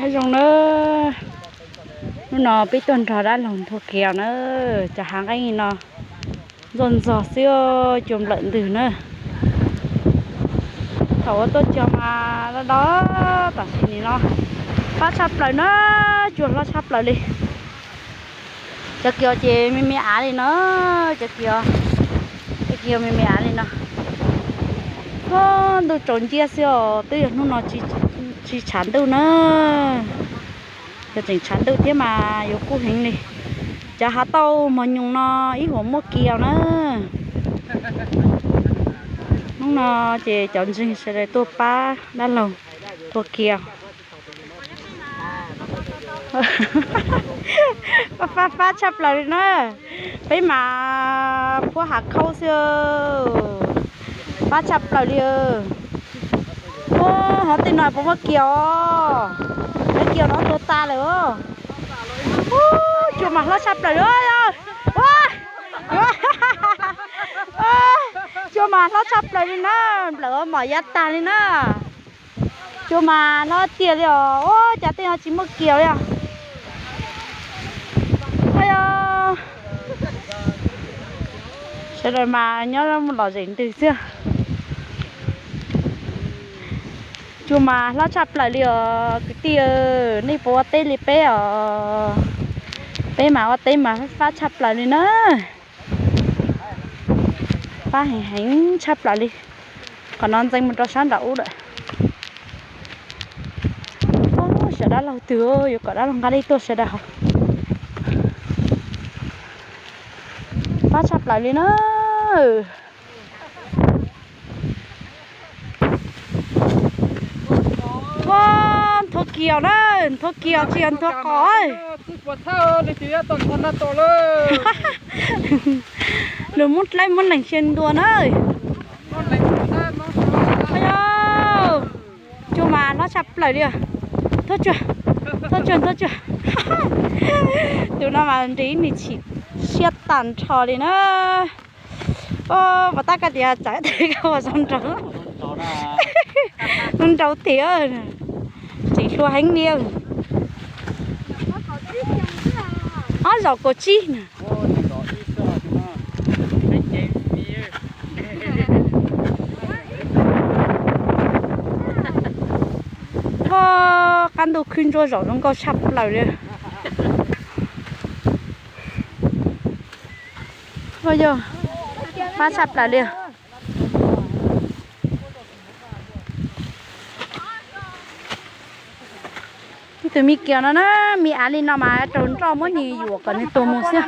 Nyob zoo na, hnub no peb tuaj nrog dab laug Nthua Kiaus na, cov hav nqeeb no ntxob ntxog xwb, cua nplawm ntws na. Thaum ua tuaj cog mas do do, tam sim nim no fab tshaj plaws na, cua hlob tshaj plaws li. Cov kiaus ces me me av li no, cov kiaus, cov kiaus me me av li no. Ntuj tsaus nciab xwb os, twb yog hnub no tsis tshav ntuj na. Yog tseem tshav ntuj thiab mas yuav kub heev li. Cov hav tauj mos nyoos no ib huam muaj kiaus na. Hnub no ces cov ntseeg sawv daws tuaj pab dab laug Nthua Kiaus. Fab fab tshaj plaws li na. Peb mas puab hav khaub xwb. Fab tshaj plaws li. Ua, hov tej no puas muaj kiaus os? Cov kiaus no tuag tas lawm. Ub, cua mas hlob tshaj plaws li. Cua mas hlob tshaj plaws li na, nplawm mom yav tag li na. Cua mas hlob tiag li os. Ub, cas tej no tsis muaj kiaus li os. Ua, sawv daws mas nyob lom zem ntws xwb. Cua mas hlob tshaj plaws li os kwv tij, nej puas ua teb li peb os? Peb mas ua teb mas fab tshaj plaws li na. Fab heev heev tshaj plaws li. Qhov no ntxeev mus rau sab nram ub lawm. Sawv dab laug twg yuav kom dab laug nqa dej tuaj sawv daws hauv. Fab tshaj plaws li na. Ua, Nthua Kiaus na, Nthua Kiaus tsis yog Nthua Qos. Nws muab dlaib muab leeg xia ntua na. Cua mas hlob tshaj plaws li. Thauj tsuag, thauj tsuag, thauj tsuag. Tus no mas nrhiav ib me chim siab tag nrho li na. Puas tab koj tias tsam tes koj ua zoo nraug, zoo nraug tiag, tseem hluas heev li. Ob zaug kaum tsib na. Ua, qab ntuj khwb ntsuab zom zoo nkauj tshaj plaws li. Ua yog, fab tshaj plaws li. Ib tug me kiaus no na, me av li no mas raug nroj muab nws yuam kom nws tuag mus xwb.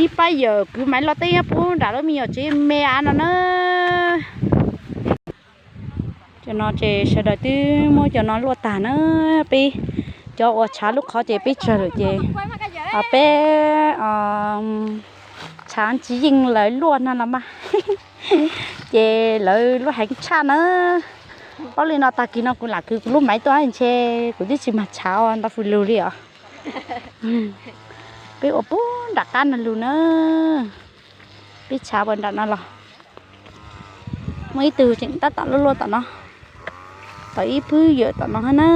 Ib pab yawm kwv Maiv Los Teb nyob puag nram lub me nyuam tsev me av no na. Cov no ces sawv daws twb muab cov no luaj tag na, peb cov uas tshav lub qhov ces peb tsawg lawm ces peb tshav tsis yeej lawv luaj na los mas. Ces lawv luaj heev tshaj na. Paub li no tag kis no kuv lam kwv kuv lub maiv tuaj ntshe kuv twb tsis mag tshav ntau fws lug li os. Peb ua puag nram qab no lug na. Peb tshav puag nram no los. Muaj ib tug tseem tab tom luaj luaj tom no, tom ib pwb yawm tom no na.